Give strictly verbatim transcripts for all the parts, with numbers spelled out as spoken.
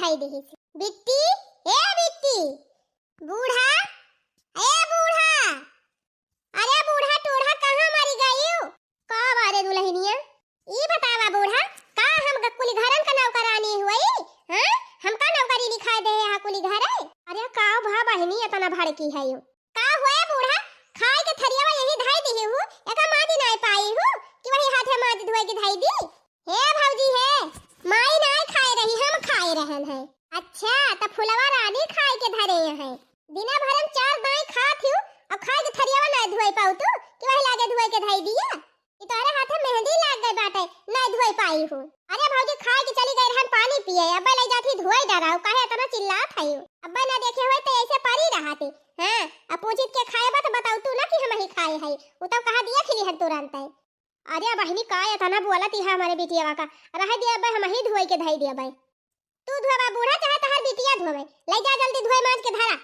धई देहिस। बिट्टी, ए बिट्टी, बूढ़ा, ए बूढ़ा, अरे बूढ़ा टूढ़ा कहाँ मरि गइउ? का बारे दुलहिनिया? ई बतावा बूढ़ा, का हम ग-, कुलि घरन क नौकरानी हुई? हाँ? हमका नौकरी लिखाइ देहे हा कुलि घरे? अरे का भा बहिनी एतना भड़की हइउ? का हुए बूढ़ा, खाइ के थरियावा यही धइ दिहिउ, एका माजि नाइ पाइउ कि वही हाथे माजि धोइ के धइ दी? हे भौजी हे, माई नाइ खाए रही, हम खाए रहन है। अच्छा, त फुलवा रानी खाए के धरे हैं। दिना भर हम चार दाई खात हिउ, अउ खाए के थरियावा नाइ धोए पाउ तू, कि वही लागे धोए के धई दिया? कि तोहरे हाथे मेहंदी लाग गई बाटे, नाइ धोए पाइउ। अरे भौजी, खाए के चली गई रहन पानी पिए, अब्बे लइ जाती धोए डराउ, काहे एतना चिल्लात हइउ? अब्बे ना देखे होइत त ऐसे परी रहती। हाँ, अब पूछित के खाए बा त बताउ तू ना कि हमही खाए हई, उ तउ कहा दिया खिली हन तुरंत। अरे बहिनी, का एतना बोलत इहा हमरे बिटियावा का? रहे दिया बे, हमही धोई के धई दिया बे। तू धोबा बूढ़ा चाहे तोहर बिटिया धोवे, लइ जा जल्दी धोए माज के धरा।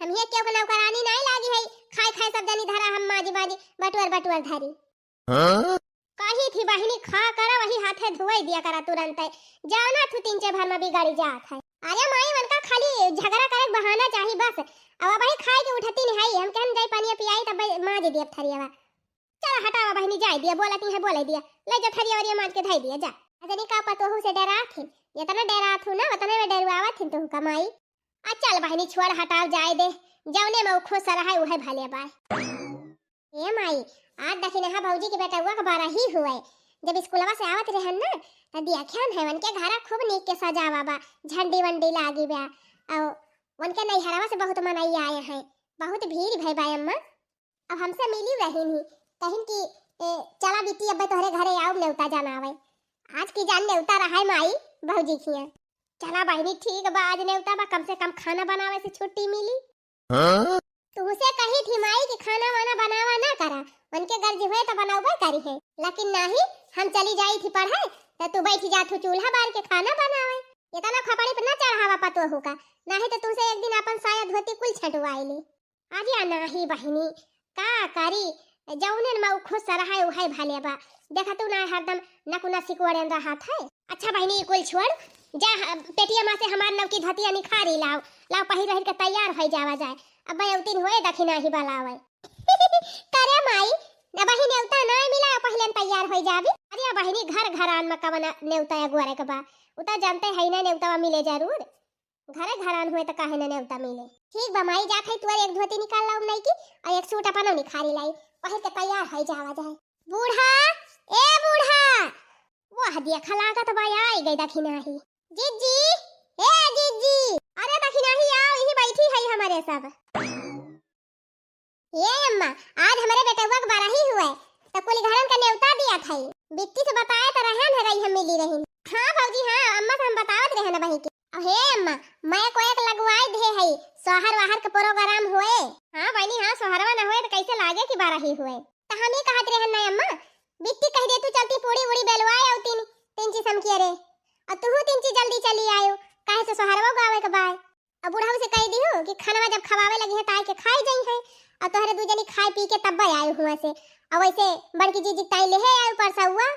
हम हियाँ केहू के नौकरानी नाई लागी है, खाए खाए सब जनी धरा, हम माजी माजी बटुअर बटुअर धरी। हाँ? कही थी बहिनी, खा करा वही हाथे धोए दिया करा तुरंत, जाओ ना तू तीन चार भर में बिगड़ी जात है। अरे माई, उनका खाली झगड़ा करे के बहाना चाही बस। अब वही खाए के उठती नहीं है, हम कहन जाई पानी पियाई तब माज दिया थरियावा। चला हटावा बहिनी, जाए दिया, बोलती है बोले दिया, ले जा थरिया वरिया माज के धई दिया जा। अजनी का पतोहू से डरात है, जितना डरात हूँ ना उतना में डरवावत है तुहू का माई। आ चल बहिनी छोड़ हटाव जाए दे, जौने में उ खुश रहे उहे भले बाय। ए माई, आज दखिनहा भौजी के बेटउआ के बरही हुए, जब स्कूलवा से आवत रहन ना त देखियन है उनके घरा खूब नीक के सजावा बा, झंडी वंडी लागी बा, और उनके नैहरवा से बहुत मनई आए हैं, बहुत भीड़ भई बा अम्मा। अब हमसे मिली रहिन ही, कहिन कि, "ए, चला बिट्टी, अब्बे तोहरे घरे आउब नेवता जनावे।" आज की जान नेवता रहाय माई, भौजी खिया। चला बहिनी, ठीक बा, आज नेवता बा, कम से कम खाना बनावे से छुट्टी मिली। हाँ? तुहसे कही थी माई कि खाना वाना बनावा ना करा, उनके गर्ज हुए तो बनौबे करी है, लेकिन नाही, हम चली जाई थी पढ़े, तो तू बैठ जा तू चूल्हा बार के खाना बनावे। इतना खपड़ी पे ना चढ़ावा पतोहू का, नाही तो तुहसे एक दिन अपन साया धोती कुल छंटवाई ले। अरे नाही बहिनी, का करी, जौनेन मा उ खुश रहे उहे भले बा। देखा तू ना हरदम नकुना सिकोड़ेन रहत है। अच्छा बहिनी, ई कुल छोड़, जा ह-, पेटिया मा से हमार नवकी धोतिया निखारी लाओ, लाओ पहिर रहिर के तैयार होई जावा जाए। अब बयौतिन होए दखिनही बलावे। करे माई, अबही नेवता ना मिला, पहिले तैयार होई जाबी। अरे बहिनी, घर घरान मा कवन नेवता अगोरे के बा, उ त जानते है ना नेवता मिले जरूर। घरे घरान हुए त काहे न नेवता मिले। ठीक बा माई, जात है तुअर एक धोती निकाल लाउब नई की, और एक सूट अपनो निखारी लाई, पहिर के तैयार है जावा जाए। बूढ़ा, ए बूढ़ा, वह देखा लागत बा आई गई दखिनही। जिज्जी, ए जिज्जी, अरे दखिनही आओ, यही बैठी है हमारे सब। ए अम्मा, आज हमरे बेटउआ के बरही हुए, त कुल घरन का नेवता दिया था। बिट्टी से बताए त रहन है रही हम मिली रही। हाँ भौजी, हाँ, अम्मा से हम बतावत रहन बही के। अब हे अम्मा, मैं को एक लगवाई दे है, सोहर वाहर के प्रोग्राम हुए। हाँ बहिनी, हाँ, सोहरवा न हुए त कैसे लागे कि बरही हुए। त हम ही कहत रहन ना अम्मा, बिट्टी कह दे तू चलती पूड़ी उड़ी बेलवाए आउतीन, तीन चीज हम किया रे। और तू तीन चीज जल्दी चली आयो, काहे से सोहरवा गावे के बाय। अब बुढ़ऊ से कह दिहु कि खनवा जब खवावे लगी है, त आए के खाए जाई है, और तोहरे दू जनी खाए पी के तब्बे आए हुआ से। और वैसे बड़की जीजी ताई ले है आए परसौआ।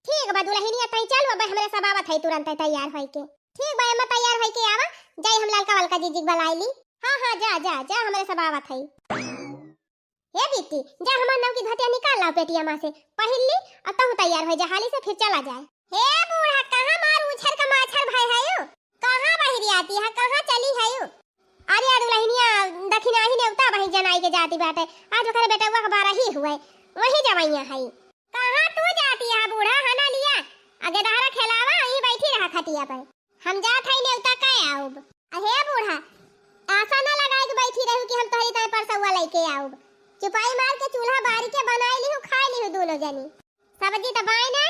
ठीक बा दुलहिनिया, ताई चल, अब हमरे सब आवत है तुरंत है तैयार होई के। ठीक बा अम्मा, तैयार होई के आवा, जाई हम ललका वलका जीजी के बुलाई ली। हाँ, हाँ, जा, जा, जा, हमरे सब आवत है। हे बिट्टी, जा हमार नवकी धोतिया निकाल लाओ पेटिया मा से, पहिर ली, और तहु तैयार हो जा हाली से, फिर चला जाए। हे बूढ़ा, कहाँ मार उछर का माछर भय है यो? कहाँ बहिरी आती है, कहाँ चली है यो? अरे यार दुलहिनिया, दखिनही नेवता बही जनाई के जाती बाटे, आज ओकरे बेटउआ के बरही हुए, वही जवैया है। कहाँ तू जाती है बूढ़ा, हना लिया, आगे दहरा खेलावा, यहीं बैठी रहा खटिया पे। हम जात हई नेवता कइ आउब। अहे बूढ़ा, आसा ना लगाए के बैठी रहू कि हम तोहरी ताई परसौआ लइके आउब। चुपाई मार के चूल्हा बारी के बनाई लिहू, खाए लिहू दोनों जनी। सब्जी त बाय ना,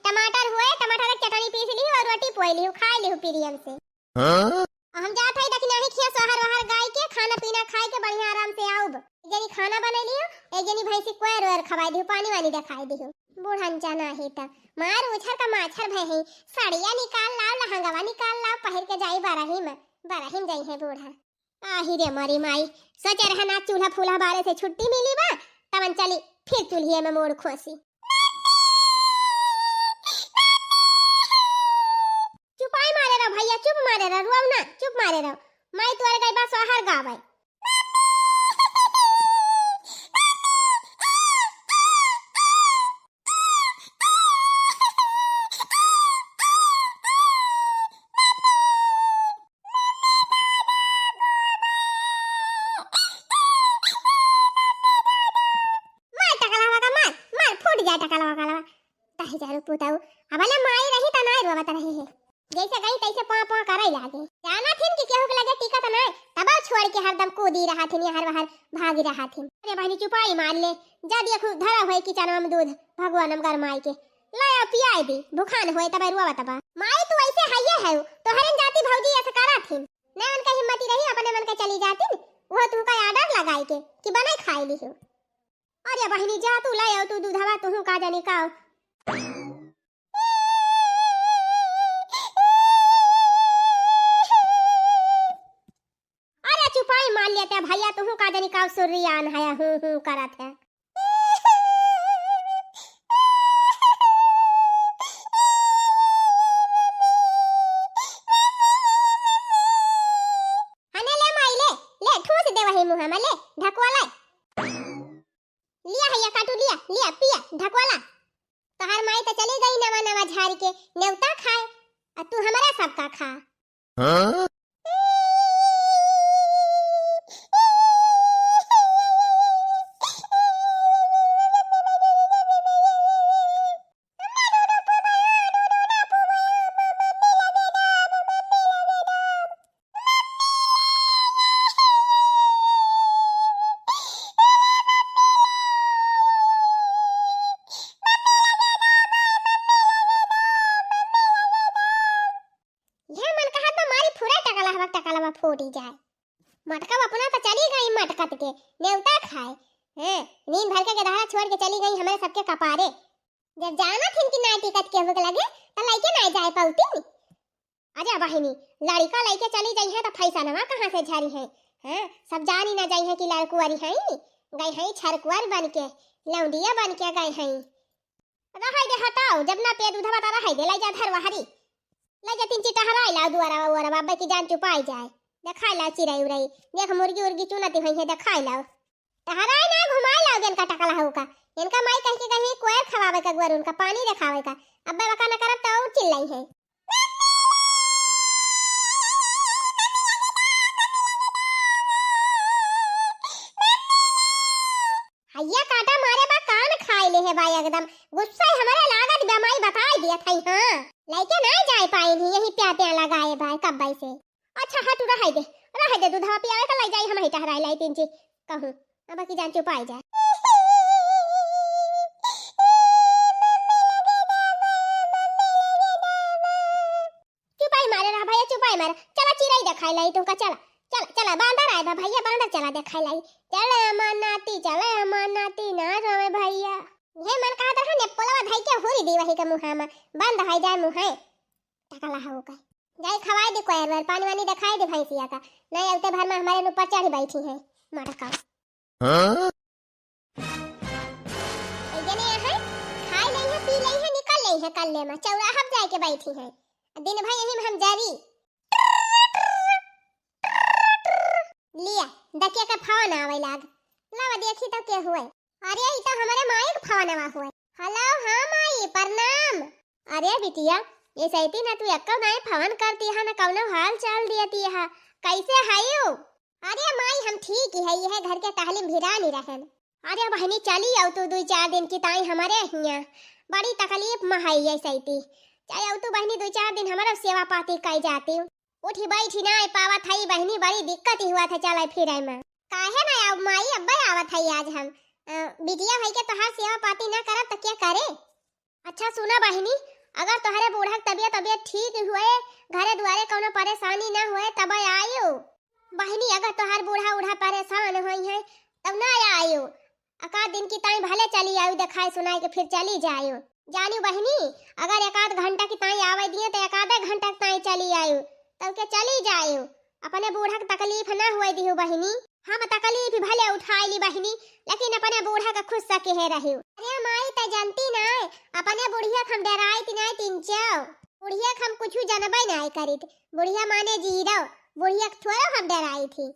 टमाटर हुए, टमाटर के चटनी पीस लिहू और रोटी पोई लिहू, खाए लिहू प्रियम से। हाँ? हम जात हई दखिनही खिया सोहर वहर गाय के, खाना पीना खाए के बढ़िया आराम से आउब। एक जनी खाना बनाई लिहू, एक जनी भैंसी कोयर ओयर खवाई दिहू, पानी वानी देखाई दिहू। बूढ़न जाना ही त मार उछर का माछर भय है। साड़िया निकाल लाओ, लहंगवा निकाल लाओ, पहिर के जाई बरही में, बरही में जाई है बूढ़ा। आही रे मरी माई, सोचे रहे ना चूल्हा फूल्हा बारे से छुट्टी मिली बा, तवन चली फिर चूल्हिए में मोड़ खोसी। चुपाई मारे रहो भैया, चुप मारे रोउ ना, चुप मारे रहो। माई तोरे गई बा सोहर गावे। मार टकलवा का, मार, मार, फूट जाए टकलवा का लवा। तही जारू पुताऊ, अब ले माई रही त नाई रोवत रही है। जैसे गई तैसे पाँ पाँ करे लागे। जाना थिन कि केहू के लगे टिकत नाई, तब छोड़ के हरदम कूदी रहा थिन, हर बाहर भागी रहा थिन। अरे बहिनी चुपाई मार ले, जा देखू धरा होए किचनवा में दूध, भगवान में गरमाई के। लाया पियाई दी, भुखान होए तब रोवत बा। माई तू ऐसे हइये है, तोहरे जाति भौजी ऐसे करा थिन। न उनका हिम्मती रही, अपने मन के चली जातिन, वो तुमका आर्डर लगाई के कि बनाई खाई ली हो। अरे बहिनी जा तू लाया तू दूधवा, तुहू का जानी का। अरे चुपाई मार लेते भैया, तुहू का जानी का सुरियान है, हूँ हूँ करत है। हने ले माई ले, ले ठूस दे वही मुँह में, ले ढकवा ले। लिया हैया काटू, लिया, लिया, पिया, ढकवा ला। तोहार माई त चली गई नवा नवा झारी के नेवता खाए, आ तू हमरा सबका खा। हाँ? यह मन कहत बा मारी फुरे टकलहवा, टकलहवा फूटी जाए। मटका अपना तो चली गई मटकत के नेवता खाए। हैं, नींद भर के गदहरा छोड़ के चली गई हमरे सबके कपारे। जब जाना थिन कि नाई टिकत केहू के लगे, तो लइके नाई जाए पौती। अरे बहिनी, लड़िका लइके चली जाई है तो फैसनवा कहाँ से झरी है? हैं, सब जानी ना जाई है कि लड़कुअरी है, गई है छरकुअर बन के, लौंडिया बन के गई है। रहै दे, हटाओ, जब ना पिए दूधवा त रहै दे, लै जा धरवा हरी। लै जा तीन चिटहराई लाओ दुआरा उआरा, अब्बै की जान चुपाई जाए। देखाई लाओ चिरई उरई, देख मुर्गी उर्गी चुनती होई है, देखाई लाओ। टहराई ना, घुमाई लाओ, इनका टकला हो का। इनका माई कह के कहीं कोयर खवावे का गुअर, उनका पानी देखावे का। अब्बै वका न करब तो और चिल्लाई है। हैया काटा मारे बा, कान खाए ले है बा एकदम। गुस्सा ही हमरे लागत बा, माई बताई दिया था, हाँ। लइके ना जाए पाइन ही, यही प्या प्या लगाए बा कब्बै से। अच्छा हटू, रहै दे, रहै दे, दूधवा पियावे का लै जाई, हम ही टहराई लाई तीन ची कहूँ। अब की जान चुपाई जाए। चुपाई मारे रहा भैया, चुपाई मारे। चला चिरई देखाई लाई तुमका, चला, चला, चला, बांदर आए बा भैया, बांदर चला देखाई लाई। चले हमार नाती, चले हमार नाती, ना रोवे भैया। ये मन कहत रहा ने पोलवा धई के हुरी दी वही के मुहा में, बंद है जाए मुहे। टकला हो गए। जाई खवाई दे कोयर वर, पानी वानी देखाई दे भैंसिया का। नहीं अवते भर में हमारे ऊपर चढ़ बैठी है मटका। हाँ? एक जने यहाँ खाई लई है, पी लई है, निकल लई है कल्ले में, चौराहा पे जाके बैठी है। दिन भर यही में हम जारी। लिया, दकिया का फोन आवे लाग। लावा देखी तो के हुए। अरे, ई तो हमारे माई के फोन आवा हुए। हेलो, हाँ माई, प्रणाम। अरे बिटिया, ये सैती ना तू एक्को नाई फोन करती है, ना कौनो हाल चाल दियती है। कैसे हयू? अरे माई, हम ठीक ही है, यह घर के टहली में भिरानी रहन। अरे बहिनी, चली आऊ तू दुई चार दिन की ताई हमरे हियाँ। बड़ी तकलीफ में है ये सैती। चाहे आऊ तू बहिनी दुई चार दिन हमारा सेवा पाती कई जाती। उठी बैठी ना पावत है बहिनी, बड़ी दिक्कत ही हुआ था चले फिरे में। काहे ना आऊ माई, अब्बे आवत है आज हम। अ, बिटिया भाई के तोहार सेवा पाती ना करब त क्या करे? अच्छा सुना बहिनी, अगर तोहरे बूढ़ा के तबियत, तबियत ठीक हुए, घरे दुआरे कौनो परेशानी ना हुए, तब आयो। बहिनी, अगर तोहार बूढ़ा, बूढ़ा परेशान होई है, तब ना आयो। एकाध दिन की ताई भले चली आयो, देखाए सुनाए के फिर चली जायो। जानियो बहिनी, अगर एकाध घंटा की ताई आवे दिए, तो एकाधे घंटा की ताई चली आयो, तब के चली जायो। अपने बूढ़ा के तकलीफ ना हुए दियो बहिनी। हम तकलीफ भले उठाई ली बहिनी, लेकिन अपने बूढ़ा के खुश सके है रहियो। अरे माई, त जानती ना, अपने बुढ़िया के हम डराई ती ना तीन चार। बुढ़िया के हम कुछ जनबे नाहीं करित। बुढ़िया माने जीरो, बुढ़िया के थोड़ो हम डराई थी।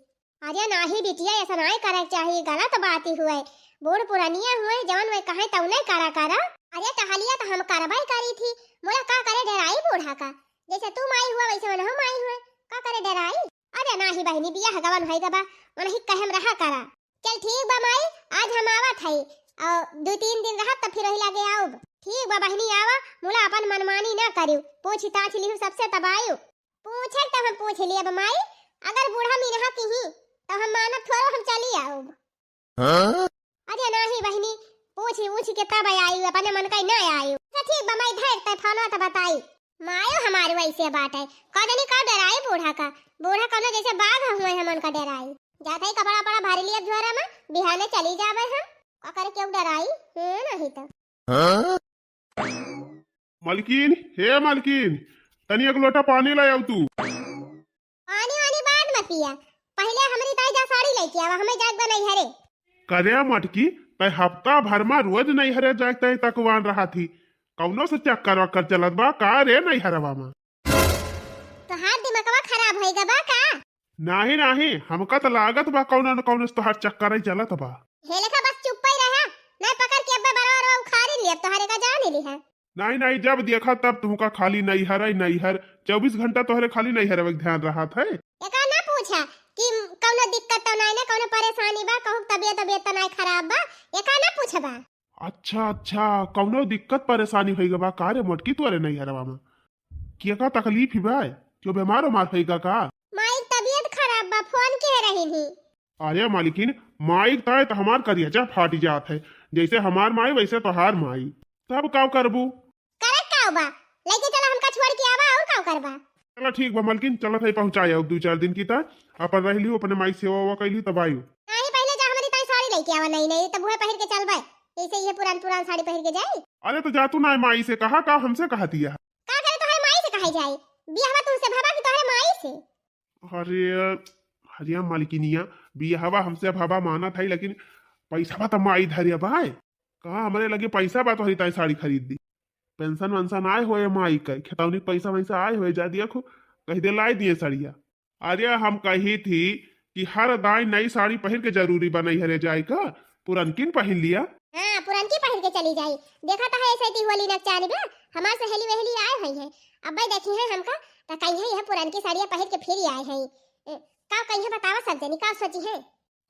अरे नाही बिटिया, ऐसा नाहीं करे के चाही, गलत बात ही हुए। बूढ़ पुरनिया हुए, जवन वे कहे तौने करा करा। अरे टहलिया तो हम करबे करी थी, मोला का करे डराई बूढ़ा का? जैसे तू माई हुआ वैसे मनहु माई हुए, का करे डराई? अरे नाही बहिनी, बियाह गवन होई गबा, मनही कहे में रहा करा। चल ठीक बा माई, आज हम आवत हई, और दो तीन दिन रहब तब फिर वही लागे आउब। ठीक बा बहिनी, आवा, मोला अपन मनमानी ना करियो, पूछ ताछ लिहू सबसे तब आयु। पूछे तो हम पूछ लिए बा माई, अगर बूढ़ा मीनहा किही तो हम मानब थोड़ो, हम चली आउब। हाँ? अरे नाही बहिनी, पूछ उछ के तब आयु, अपने मन का ही ना आयु। अच्छा ठीक बा माई, धर तै फोनवा तो बताई। मायो हमार वैसे बाटे, का जानी का डराई बूढ़ा का। बूढ़ा कौनो जैसे बाघ हुए हमन का डराई। जात हई कपड़ा पड़ा भर लिया झोरा में, बिहाने चली जाबे हम। का करे केहू डराई? हे नहीं तो। हाँ? मलकिन, हे मलकिन, तनी एक लोटा पानी ले आव तू। पानी वानी बाद में पिया, पहिले हमरी ताई जा साड़ी लेके आवा, हमें जात बा नैहरे। करे मटकी, तै हफ्ता भर मा रोज नैहरे जाए तै तकवान रहा थी, कौनो से चक्कर वक्कर चलत बा का रे नैहरवा मा? तोहार दिमागवा खराब होई गबा का? नाही नाही, हमका त लागत बा कौनो न कौनो से तोहार चक्कर ही चलत बा। हे लेखा बस चुप्पे रहा, नहीं पकड़ के अब्बे बरवा बरवा उखाड़ी लिया, तोहरे का जान ही लिहा। नाही नाही, जब देखा तब तुहका खाली नैहर है नैहर, चउबीस घंटा तोहरे खाली नैहर में ध्यान रहत है। एका ना पूछा कि कौनो दिक्कत तो नाही ना, कौनो परेशानी बा, कहूँ तबियत तबियत तो नाही खराब बा, एका ना पूछबा। अच्छा अच्छा, कौनो दिक्कत परेशानी होई बा का रे मोटकी तोरे नैहरवा में? के का तकलीफ ही बा? क्यों बीमार उमार होई का? माई के तबियत खराब बा, फोन के रही ही। अरे मालकिन, माई ताय तो हमार करियाचा फाटी जात है, जैसे हमार माई वैसे तोहार माई। तब का करबू? करे का बा, लेके चला हमका छोड़ के आवा, और का करबा? चला ठीक बा मालकिन, चलत है पहुँचाए अब दो चार दिन की ता अपन रह लियो, अपने माई सेवा वेवा कैली तब आयु। नाही पहले जा हमारी ताई साड़ी लेके आवा, नहीं नहीं तब वह पहिर के चलबे, ऐसे ये पुरान पुरान साड़ी पहिर के जाई। अरे तो जा तू ना माई से कहा का हमसे कहा दिया। का करे तोहरे माई से कहे जाई, बियाहवा तुमसे भवा कि तोहरे माई से? अरे, अरे मालकिनिया, बियाहवा हमसे भवा मानत है, लेकिन पैसा बा त माई धरे बा। कहाँ हमरे लगे पैसा बा तोहरी ताई साड़ी खरीद दी? पेंशन वेंशन आए होए माई के, खेतौनी पैसा वैसा आए होए, जा दिया खो, कह दे लाई दिए साड़िया। अरे हम कही थी कि हर दाई नई साड़ी पहिर के जरूरी बा नैहरे जाए का, पुरनकिन पहिन लिया। हाँ, पुरनकी पहिर के चली जाई। देखा तो है ऐसे ती होली नकचानी बा, हमार सहेली वहेली आए हुई है, अब भाई देखी है हमका तो कही है यह पुरनकी साड़िया पहिर के फिर आए है। ए, का कही है बतावा सब जनी, का सोची है?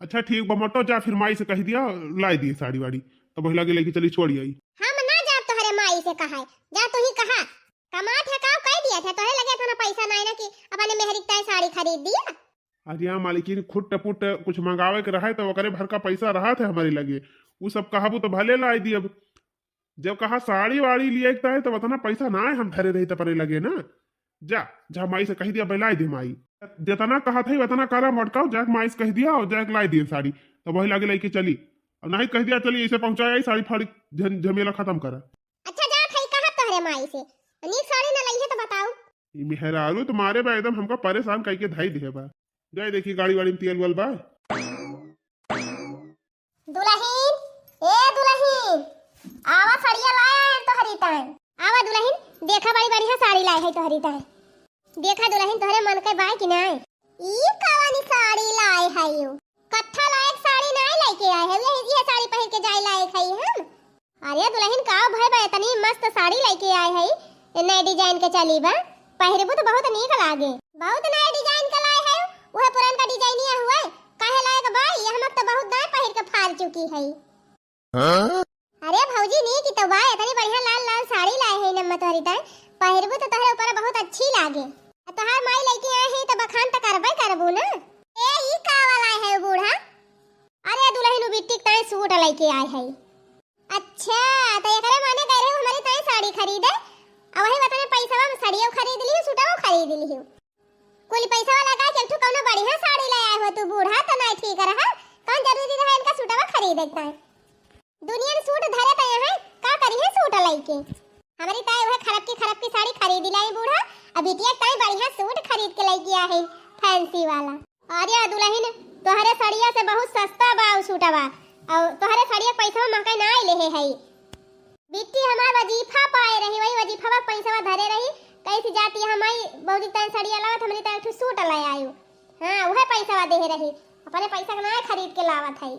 अच्छा ठीक बा मोटो, जा फिर माई से कह दिया लाई दिए साड़ी वाड़ी, तब वही लागे लेके चली छोड़ी आई। हम ना जाब तोहरे माई से कहा, जा तू ही कहा। कमात है का कह दिया था, तोहरे लगे इतना पैसा नाई ना कि अपने मेहरी के ताई साड़ी खरीद दिया। अरे हाँ मालकिन, खुट पुट कुछ मंगावे के रहे तो ओकरे भर का पैसा रहत है हमरे लगे, उ सब कहबू तो भले लाई दियब। जब कहा साड़ी वाड़ी लिए के ताई तो उतना पैसा ना है हम धरे रही तो अपने लगे ना। जा, जा माई से कह दिया, बलाई दे माई। जितना कहा था उतना करा मोटकाऊ, जाके माई से कह दिया और जाके लाई दिए साड़ी, तो वही लागे लेके चली। और नहीं कह दिया चली ऐसे पहुँचाए आई साड़ी फाड़ी, झन-, झमेला खत्म करा। अच्छा जा भाई, कहा तोहरे माई से, नीक साड़ी ना लई है तो बताऊ। ई मेहरारू तुम्हारे बा एकदम हमका परेशान करके धाई दे बा। जाए देखी गाड़ी वाड़ी में तेल वेल बा। दुलहिन, ए दुलहिन, आवा साड़िया लाया है तोहरी ताई। आवा दुलहिन, देखा बड़ी बढ़िया साड़ी लाए है तोहरी ताई। देखा दुलहिन तोहरे मन के बाय कि नाय? ई कवनी साड़ी लाए है यू? कत्था लायक साड़ी नाय लेके आए है, यही, यह साड़ी पहिर के जाए लायक है हम। अरे दुलहिन का भय बा, इतनी मस्त साड़ी लेके आए है, नए डिजाइन के चली बा, पहिरबू तो बहुत नीक लागे। बहुत नया डिजाइन का लाए है, वह पुरान का डिजाइनिया हुए, काहे लायक बा, ये हमक तो बहुत दाय पहिर के फाल चुकी है। हाँ? अरे भौजी नीक तो बा, इतनी बढ़िया लाल लाल साड़ी लाए है नम्मा तोहरी ताई, पहिरबू तो तोहरे ऊपर बहुत अच्छी लागे। आ तोहार माई लेके आए है तो बखान तो करबे करबू ना। ए ई का वाला है बूढ़ा? अरे दुलहिन उ बिट्टी के ताई सूट लेके आए है। अच्छा, तो एकरे माने गए रहे हमारी ताई साड़ी खरीदे, आ वही बतने पैसा में साड़ियों खरीद लियो, सूटों खरीद लियो। कुल पैसा लगा के एक ठो कौनो बढ़िया साड़ी ले आए हो तू बूढ़ा, तो नहीं ठीक रहा। कौन जरूरी रहा इनका सूटवा खरीदे के ताई? दुनिया में सूट धरे पे हैं, का करी है सूट लेके? हमारी ताई वह खरब की खरब की साड़ी खरीद लाई बूढ़ा, अब बिटिया के ताई बढ़िया सूट खरीद के लेके आए हैं फैंसी वाला। अरे दुलहिन, तोहरे सड़िया से बहुत सस्ता बा उ सूटवा, और तोहरे सड़िया के पैसा महंगाई ना आइले है, है। बिट्टी हमार वजीफा पाए रही, वही वजीफा का पैसा धरे रही, ऐसी जाती है हमारी बौरी तैं सड़िया लावत, हमरी तैं एक ठो सूट ले आयु। हाँ, उहे पैसा देहे रही, अपने पैसा के नाय खरीद के लावत है।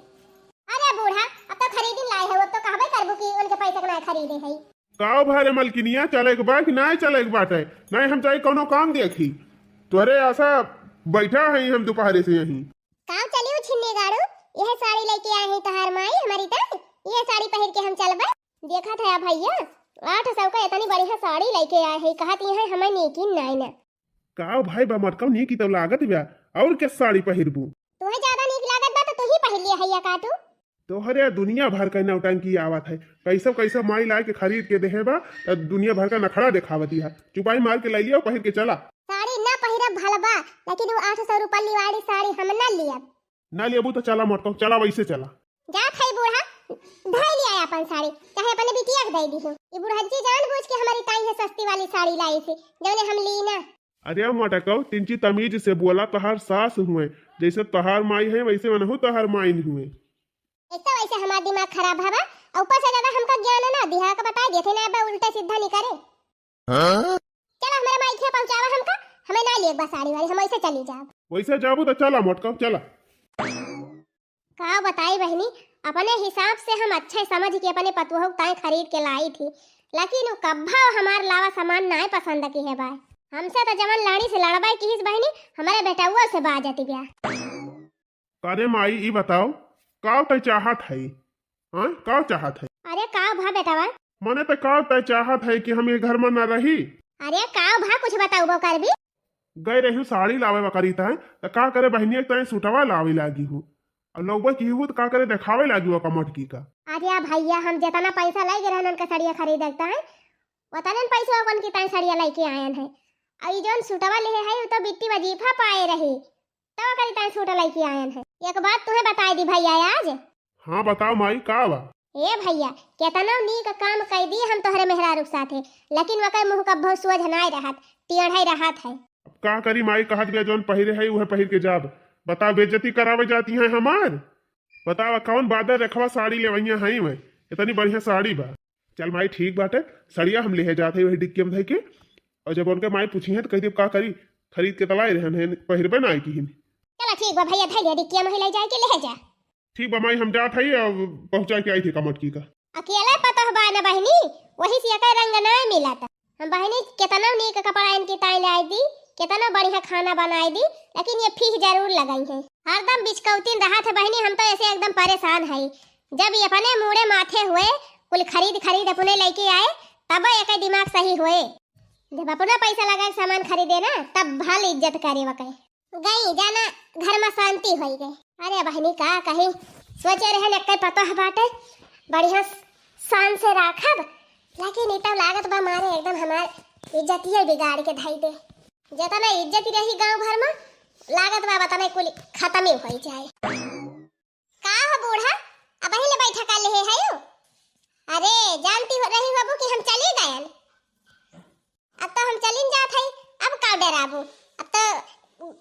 अरे बूढ़ा, अब तो खरीदिन लाए है, अब तो कहबे करबू कि उनके पैसा के नाय खरीदे है। काव भारे मलकिनिया, चले के बा कि नाय चले के बाटे? नाय, हम जाई कौनो काम देखी। तोहरे आसा बैठा है हम दोपहरे से यहीं। काव चलियो छिन्नी गाड़ू, यह साड़ी लेके आए हैं तोहार माई हमारी तैं, यह साड़ी पहिर के हम चलबे। देखत है भैया, आठ सौ का इतनी बढ़िया साड़ी लेके आए हैं, कहत यह हमें नीकिन नाय ना। काव भाई बा मोटकऊ, नीकी तो लागत बा, और के साड़ी पहिरबू? तोहे ज्यादा नीक लागत बा तो तू ही पहिर लिया है या काटू। तोहरे दुनिया भर के नौटंकी आवत है, कैसे कैसे माई लाए के खरीद के देहे बा, त दुनिया भर का नखड़ा देखावती है। चुपाई मार के ले लिया, पहिर के चला। साड़ी ना पहिरब भल बा, लेकिन वो आठ सौ रुपया वाली साड़ी हम ना लियब। ना लेबू तो चला मोटको, चला वैसे चला। जात है बूढ़ा, धई लिया अपन साड़ी, चाहे अपने बिटिया के दे दी। ये बुढ़ज्जी जानबूझ के हमारी ताई है सस्ती वाली साड़ी लाई थी, जौने हम ली ना। अरे मोटको, तिंची तमीज से बोला, तोहार सास हुए, जैसे तोहार माई है वैसे मनहू तोहार माइन हुए। एक तो वैसे हमार दिमाग खराब हवा, और ऊपर से ज्यादा हमका ज्ञान ना दिहा के बता देते ना, अब उल्टा सीधा नहीं करे। हाँ? चला हमारे माई के पहुंचावा हमका, हमें ना लेब बा साड़ी वाड़ी, हम ऐसे चली जाब। वैसे जाबू तो चला मोटका, चला। का बताई बहिनी, अपने हिसाब से हम अच्छे समझ के अपने पतोह ताई खरीद के लाई थी, लेकिन वो कब्बा हमार लावा सामान नाय पसंद की है बाय। हमसे तो जवन लड़ी से लड़बाई किहिस बहिनी, हमारे बेटउआ से बाजती ब्या। अरे माई, ई बताओ, का तय चाहत है? हाँ, का चाहत है? अरे का भा बेटवा? मने त का तय चाहत है कि हम ये घर में न रही? अरे का भा, कुछ बताउबो करबी? गए रही साड़ी लावे बकरी तय, त का करे बहिनिया के तय सूटवा लावे लागी हूँ। और लौबे की हूँ त का करे देखावे लागी हूँ कमटकी का। अरे भैया, हम जितना पैसा ले गए रहन उनका सड़िया खरीदे तय, उतने पैसा अपन की तय सड़िया लेके आयन है। और ई जौन सूटवा लिहे है, उ तो बिट्टी वजीफा पाए रही। तब ओकरी ताई सूट लइके आयन है। एक बात तुहे बताई दी भैया आज। हाँ, बताओ माई, का बा? ए भैया, केतनो नीक काम कई दी हम तोहरे मेहरारू के साथे, लेकिन वकर मुँह कब्बो सोझ नाय रहत, टेढ़े रहत है। अब का करी माई, कहत बिया जौन पहिरे है उहे पहिर के जाब। बताओ, बेइज्जती करावे जाती है हमार? बताओ, कौन बादर रखवा साड़ी लेवैया है मैं? इतनी बढ़िया साड़ी बा। चल माई, ठीक बाटे, सड़िया हम लेहे जात है वही डिक्की में धइ के, और जब उनके माई पूछी है तो कह देब का करी, खरीद के तलाई रहन है, पहिरबे ना आई किहिन। चला ठीक बा भैया, धइ ले डिक्की में ही ले जाए के ले जा। ठीक बा माई, हम जात है, अब पहुँचा के आई थी कमटकी का। अकेले पतोह बा ना बहिनी, वही से एकर रंग ना मिलत। हम बहिनी केतना नीक कपड़ा इनकी ताई लाई दी, केतना बढ़िया खाना बनाई दी, लेकिन ये फीह जरूर लगाई है। हरदम बिचकौतिन रहत है बहिनी, हम तो ऐसे एकदम परेशान है। जब ये अपने मूड़े माथे हुए, कुल खरीद खरीद अपने लेके आए, तब एक दिमाग सही हुए। जब अपना पैसा लगा के सामान खरीदे ना, तब भल इज्जत करे वके। गई जाना, घर में शांति होई गई। अरे बहिनी का कही, सोचे रहे न कई पतोह बाटे, बढ़िया शान से राखब, लेकिन ई तो लागत बा मारे एकदम हमार इज्जतिये बिगाड़ के धई दे। जितना इज्जत रही गांव भर में, लागत बा बतने कुल खत्म ही होई जाए। का हो बूढ़ा, अबही ले बैठा कर लेहे है यू? अरे, जानती हो रही बाबू कि हम चली गयन। अब तो हम चलिन जात हई, अब का डराबू? अब तो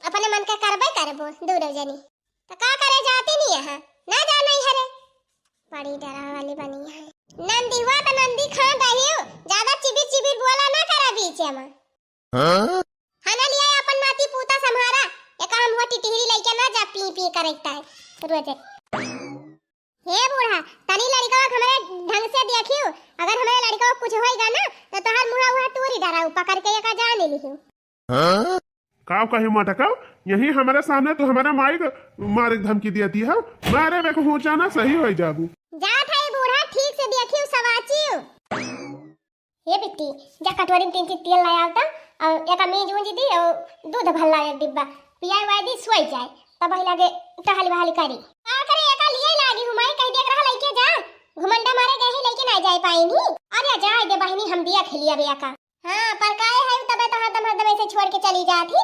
अपने मन के करबे करबू, दूनो जनी। तो का करे जाती नहीं यहाँ, ना जाना ही हरे। बड़ी डरा वाली बनी है। नंदी हुआ तो नंदी खान रही हो, ज्यादा चिबिर चिबिर बोला ना करा बीच में। हाँ? खाना लिया अपन नाती पूता संभारा, एका हम हुआ टिटहरी लइके ना जा पी पी करता है रोजे। हे बूढ़ा, तनी लड़का के हमरे ढंग से देखियो, अगर हमरे लड़का को कुछ होइगा ना, तो तोहार मुँह वह टूरी डराऊ पकड़ के एका जान लिहियो। हाँ? का कही मटका, यही हमारे सामने तू हमारे माई को मारे के धमकी दिया दी है, मारे में को जाना सही हो जाबू। जात है बूढ़ा, ठीक से देखियो सवाचियो। हे बिट्टी, जा कटोरी में तीन चीज तेल ले आवता, और एक मीज ऊंज दी, और दूध भल्ला एक डिब्बा पियाए वाए दी, सोई जाए, तब वही लागे टहल वहल करी। का करे, एका लिए लागी हूँ माई, कहीं देख रहा लइके जा, घुमंडा मारे गए ही लइके ना जाए पाई नहीं। अरे जाए दे बहिनी, हम दिया खेलिया बे एका। हाँ, पर काहे है तबे तो हरदम हरदम ऐसे छोड़ के चली जात ही।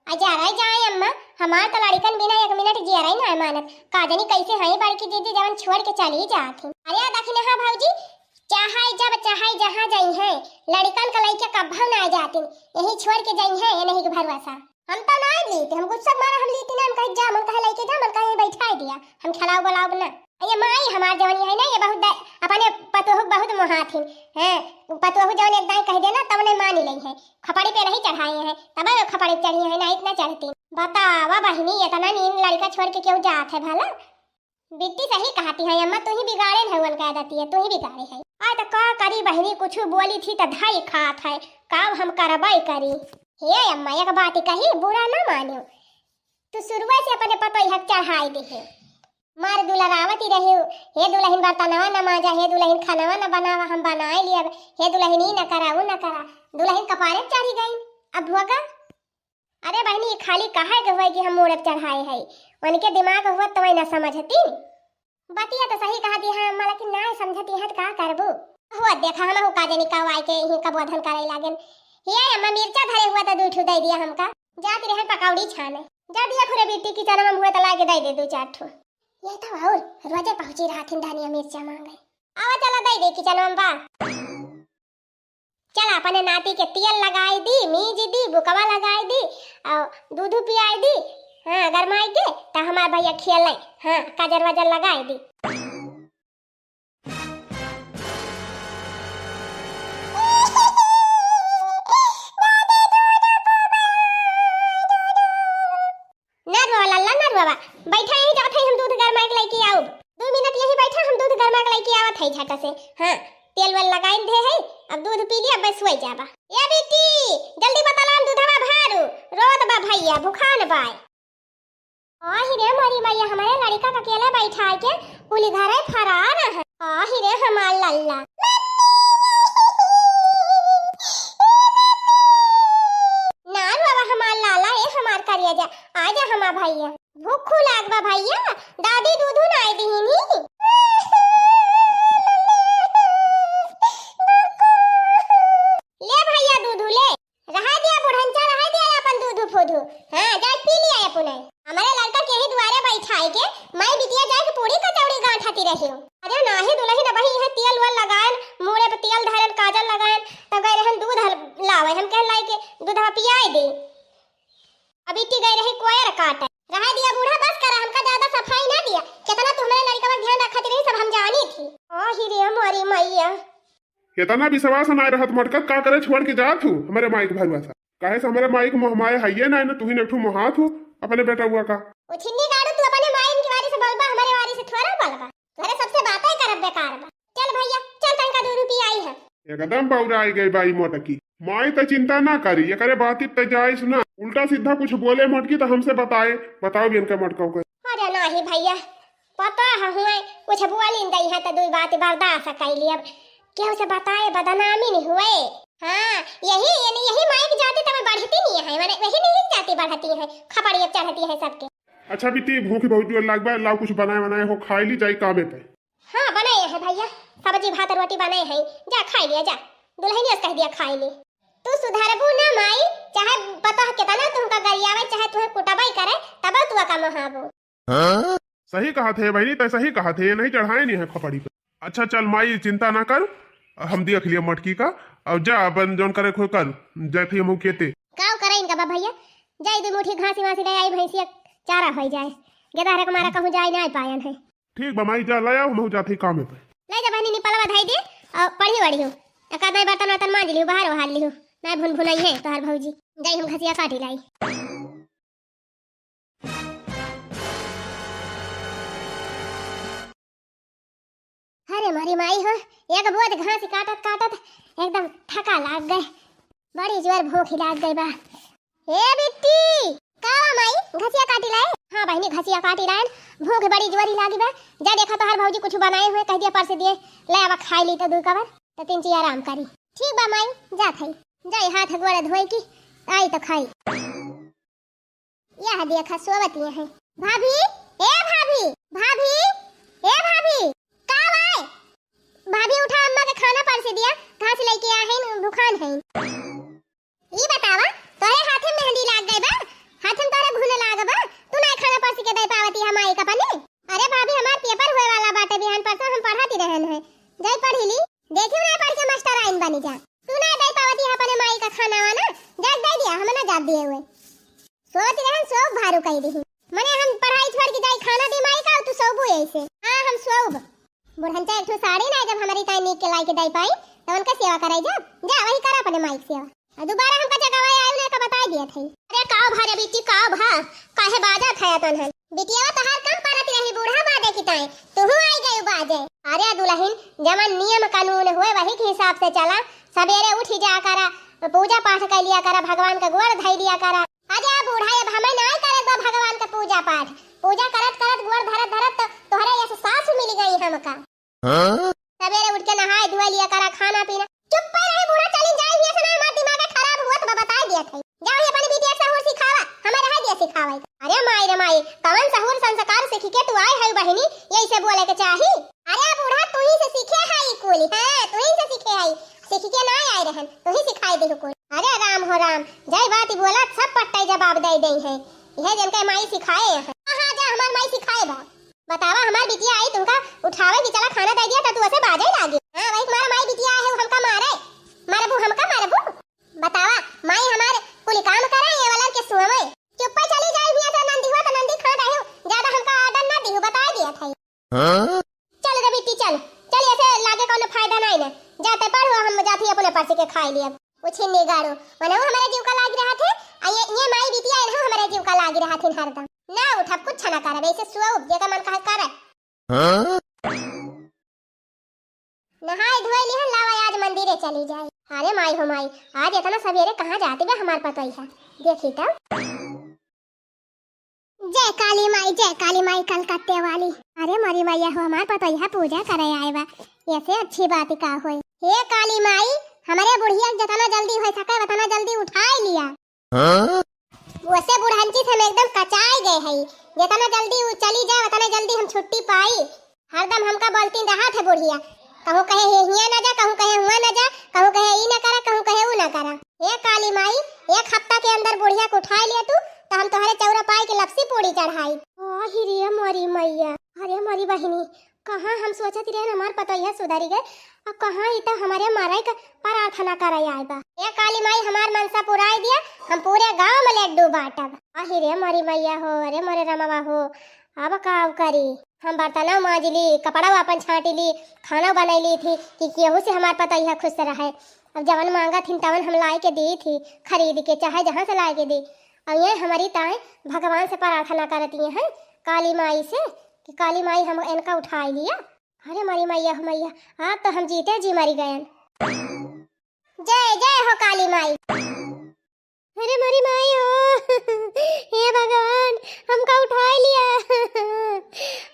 आ जा रही जाए अम्मा, हमार तो लड़िकन बिना एक मिनट जियरा ही ना मानत। का जानी कैसे हई बड़की दीदी जवन छोड़ के चली जात ही। अरे दखिन हाँ भौजी, चाहे जब चाहे जहाँ जाई हैं, लड़िकन का लइके कब्बो ना जातिन, यही छोड़ के जाई हैं, ये नहीं के भरोसा। हम तो ना लीते, हम गुस्सा मारा हम लीते ना, हम कहे जा, मन कहे लइके जा, मन कहे बैठा दिया, हम खिलाओ बुलाओ ना। ये माई हमार जवनी है ना, ये बहुत दा-, अपने पतोहू के बहुत मोहात हिन। हैं, पतोहू जवन एक दाई कह देना, तब नहीं मानी लई है। खपड़ी पे नहीं चढ़ाए हैं, तब खपड़ी चढ़ी है ना, इतना चढ़ती। बतावा बहिनी, इतना नीन लड़का छोड़ के क्यों जात है भला? बिट्टी सही कहती है अम्मा, तू ही बिगाड़े है उनका आदती है, तू ही बिगाड़े है। आ तो का करी बहिनी, कुछ बोली थी तो धाई खात है, का हम करबाई करी। हे अम्मा, एक बात कही, बुरा ना मानियो, तू शुरुए से अपने पतोहिया के चढ़ाई दे है। मार दुलरावत ही रही, हे दुलहिन बर्तनवा न माजा, हे दुलहिन खानवा न बनावा, हम बनाए लियब, हे दुलहिन ई न करा, ऊ न करा, दुलहिन कपारे पे चढ़ी गई। अब भोगा। अरे बहिनी, ई खाली कहे के हुए कि हम मूड़े पे चढ़ाए है, उनके दिमाग हुआ तो ना समझती। बतिया तो सही कहती है अम्मा, लेकिन ना समझती है तो का करबू? हुआ देखा हम का जानी कब आए के यहीं का बोधन करे लागेन। ये अम्मा मिर्चा धरे हुआ तो दू ठू दे दिया हमका, जाती रहन पकौड़ी छाने। जा दिया खुरे बिट्टी किचन में हुए तो लाके दे दे दू चार ठू। ये तो और रोजे पहुंची रहथिन धनिया मिर्चा मांगे। आवा चला दे दे किचन में बा। चल अपने नाती के तेल लगाई दी, मीज दी, बुकवा लगाई दी, और दूध पियाई दी। हाँ, गरमाई के तो हमार भैया खेले। हाँ, काजर वाजर लगाई दी। ना रो लल्ला, ना रो बाबा, बैठा यहीं, जात है हम दूध गरमाई के लेके आउब। दो मिनट यहीं बैठा, हम दूध गरमाई के लेके आवत है झट से। हाँ, तेल वेल लगाई दे है, अब दूध पी लिया, बस सोई जाबा। ए बेटी, जल्दी बतलान दूधवा भारू, रोत बा भैया, भुखान बाय। आही रे मोरी मैया, हमारे लड़का का अकेले बैठा के कुली घरे फरार है। आही रे हमार लल्ला। ना रो बाबा हमार लाला, ए हमार करिया जा, आ जा हमार भैया। भूख लाग बा भैया, दादी दूधू नाई दिहिनी। ले भैया दूधू ले, रहा दिया बुढ़नचा, रहा दिया अपन दूधू फूधू। हाँ, जाए पी लिया अपने। हमारे लड़का के ही दुआरे बैठाए के, माई बिटिया जाए के पूरी कचौड़ी गांठती रही हो। अरे नाही दुलहिन, अबही है तेल वेल लगाएन, मूड़े पे तेल धरेन, काजल लगाएन, तब गए रहन दूध हल-, लावे, हम कहन लाई के दूधवा पियाए दे। अब इट्टी गए रही कोयर काटे। रहा दिया बूढ़ा, बस करा, हमका ज्यादा सफाई ना दिया। कितना तू हमारे लड़का पर ध्यान रखत रही, सब हम जानी थी। ओ ही रे मोरी मैया। इतना विश्वास ना रहत मटका, का करे छोड़ के जात हूँ हमारे माई के भरोसा। काहे से हमारे माई के मोह माया है ये ना, ना तू ही एक ठो मोहात हूँ अपने बेटा हुआ का। ओ छिन्नी गाड़ू, तू अपने माई के वारी से बोलबा, हमारे वारी से थोड़ा बोलबा। तोहरे सबसे बातें करब बेकार बा। चल भैया, चल तनका दू रुपया आई है। एकदम बौराई गई बाई मोटकी। माई त चिंता ना करी, एकरे बाती त जाइस ना। उल्टा सीधा कुछ बोले मोटकी त हमसे बताए, बताओ भी इनका मोटका को। अरे नाही भैया, पता है हुए कुछ बोली नहीं है त दुई बात बर्दाश्त कर ली। अब केहू से बताए बदनामी नहीं हुए। हाँ, यही, यानी यही माई की जाति तब बढ़ती नहीं है, माने यही नहीं जाति बढ़ती है, खपड़िया चढ़ती है सबके। अच्छा बिट्टी, भूख बहुत जोर लाग बा, लाओ कुछ बनाए बनाए हो, खाई ली, जाई कामे पे। हाँ, बनाए हैं भैया, सब्जी भात रोटी बनाए हैं, जा खाई लिया जा, दुलहिनिया से कह दिया खाई ली। तू सुधरबू ना माई, चाहे पता है कितना तुमका गरियावे, चाहे तुम्हें कुटबाई करे, तब तू का मोहाबू। सही कहा थे बहनी, तै सही कहा थे, ये नहीं चढ़ाए नहीं है खपड़ी पे। अच्छा चल माई, चिंता ना कर, हम देख लिया मटकी का। अब जा अपन जौन करे खोई कर, जाते हम खेते। काव करे इनका बा भैया, जाई दो मुट्ठी घासी वासी ले आई, भैंसिया चारा हो जाए। गेदहरा के मारा कहूँ जाए ना पायन है। ठीक बा माई, जा ले आओ, हम जाते कामे पे। ले जा बहनी, निपलवा धाई दे और पढ़ी वढ़ी हो। एक आध बर्तन वर्तन मांज लियो, बाहर ओहार लियो, ना भुन भुनाई है तोहर भौजी। जाई हम घसिया काटी लाई। अरे मोरी माई हो, एक बोझ घास काटत काटत एकदम थका लाग गए, बड़ी जोर भूख लाग गई बा। ए बिट्टी, का बा माई, घसिया काटी लाए? हाँ बहनी, घसिया काटी लाए, भूख बड़ी जोरी लागी बा। जा देखा तोहर भौजी कुछ बनाए हुए, कह दिया परसे दिए, ले आवा खाई ली तो दू कवर, तो तीन चीज आराम करी। ठीक बा माई, जात हई, जाई हाथ गोड़ धोई की, आई तो खाई। यह देखा सोवत ये है। भाभी, ए भाभी, भाभी, ए भाभी, का बाय? भाभी उठा, अम्मा के खाना परसे दिया, घास लेके आ है, भुखान है। ई बतावा, तोरे हाथे में मेहंदी लाग गई बा? हाथे में तोरे घुन लाग बा? तू ना खाना परसी के दे पावती है माई का पने? अरे भाभी, हमार पेपर हुए वाला बाटे बिहान परसों, हम पढ़ाती रहन है। जाई पढ़ी ली। देखियो ना पढ़ के मास्टर आइन बनी जा। तू ना दे पावती है अपने माई का खाना वाना, जा दे दिया, हम ना जात दिए हुए। सोवत रहन, सोव भारू कही दिही। मने हम पढ़ाई छोड़ के जाई खाना दी माई का, तू सोबू ऐसे। हाँ, हम सोउब। बुढ़नचा एक ठो साड़ी ना जब हमरी ताई नीक के लाई के दई पाई, तो उनका सेवा कराई जा। जा वही करा अपने माई के सेवा। आ दोबारा हमका जगावा आयु ना का बताई दिया थई। अरे काव भा रे बिट्टी, काव भा? काहे बाजत है तनहन? बिटिया तहार कम परत रही बूढ़ा बाजे की ताई, तुहू आई गयु बाजे। अरे दुलहिन, जवन नियम कानून होए वही के हिसाब से चला। सबेरे उठी जा करा, पूजा पाठ कर लिया करा, भगवान का गोड़ धई लिया करा। अरे बूढ़ा, अब हमें नाय करे बा भगवान का पूजा पाठ। पूजा करत करत गोड़ धरत धरत तो तोहरे यस सास मिल गई हमका। हाँ? सबेरे उठ के नहाए धोए लिया करा, खाना पीना। चुप्पे रहे बूढ़ा, चली जाए हियां से, ना हमार दिमाग खराब हुआ तो बताई दिया थई। जाओ ही अपनी बिटिया के सहूर सिखावा, हमें रह दिया सिखावे। अरे माई रे माई, कवन सहूर संस्कार सीख के तू आए है बहिनी, यही से बोले के चाही। अरे बूढ़ा, तू ही से सीखे है ई कुल, हाँ, तू ही से सीखे है, सीख के ना आए रहन, तू ही सिखाए दे कुल। अरे राम हो राम, जय बात बोला, सब पट्टे जवाब दे दे है, यह जन के माई सिखाए है। हाँ, हाँ, जा हमार माई सिखाए बा। बतावा, हमार बिटिया आई तुमका उठावे कि चला खाना दे दिया, तो तू ऐसे बाजे लागे। हाँ, वही तुम्हारा माई बिटिया है, वो हमका मारे, मारबू, हमका मारबू। बतावा, माई हमार कुल काम करे, ये वाला के सुनवे। चुप्पे चली जाई हियां से, नंदी हुआ तो नंदी खा रहे हो, ज्यादा हमका आर्डर ना दिहु, बता दिया था। हाँ? चल रे बिट्टी, चल, चल, ऐसे लागे कोनो फायदा नहीं ना, जाते पढ़ो, हम जाती अपने परसी के खाई लिया। उछिन्नी गाड़ू, मनहु हमरे जीव का लाग रहा थे, आ ये, ये माई बिटिया इनहु हमरे जीव का लाग रहा थे हरदम। ना उठब, कुछ ना करब, ऐसे सुअब, जेकर मन कहे करे। हाँ? नहाए धोए लिहन, लावा आज मंदिरे चली जाए। अरे माई हो माई, आज इतना सवेरे कहाँ जाती बा हमार पतोहिया? देखी तब। जय काली माई, जय काली माई कलकत्ते वाली। अरे मोरी मैया हो, हमार पतोहिया पूजा करे आए बा, ऐसे अच्छी बात का होई। हे काली माई, हमरे बुढ़िया के जितना जल्दी हो सके उतना जल्दी उठाए लिया। हाँ? वैसे बुढ़ंची से हम एकदम कचाए गए हई, जितना जल्दी वो चली जाए उतना जल्दी हम छुट्टी पाई। हरदम हमका बोलती रहा थे बुढ़िया, कहूँ कहे हे हियाँ ना जा, कहूँ कहे हुआँ ना जा, कहूँ कहे ई ना करा, कहूँ कहे ऊ ना करा। हे काली माई, एक हफ्ता के अंदर बुढ़िया के उठाए लिया तू, तो हम तोहरे चौरा पाए के लपसी पूड़ी चढ़ाई। आहि रे मोरी मैया, अरे मोरी बहिनी, कहाँ हम सोचत रहे हमार पतोहिया सुधरी गए, और कहाँ ई तो हमारे मरे के प्रार्थना करे आए बा। ए काली माई, हमार मनसा पुराई दिया, हम पूरे गांव में लड्डू बांटब। आहि रे मोरी मैया हो, अरे मोरे रमवा हो, अब का करी? हम बर्तनों मांज ली, कपड़ा अपन छांट ली, खाना बनैली थी कि केहू से हमार पतोहिया खुश रहे। अब जवन मांगा थी तवन हम लाए के दी थी, खरीद के चाहे जहाँ से लाए के दी। अब ये हमारी ताई भगवान से प्रार्थना करती हैं, काली माई से, कि काली माई हम इनका उठाई लिया। अरे मरी मैया हो मैया, आज तो हम जीते जी मरी गयन। जय जय हो काली माई। अरे मरी माई हो, हे भगवान, हमका उठाए लिया।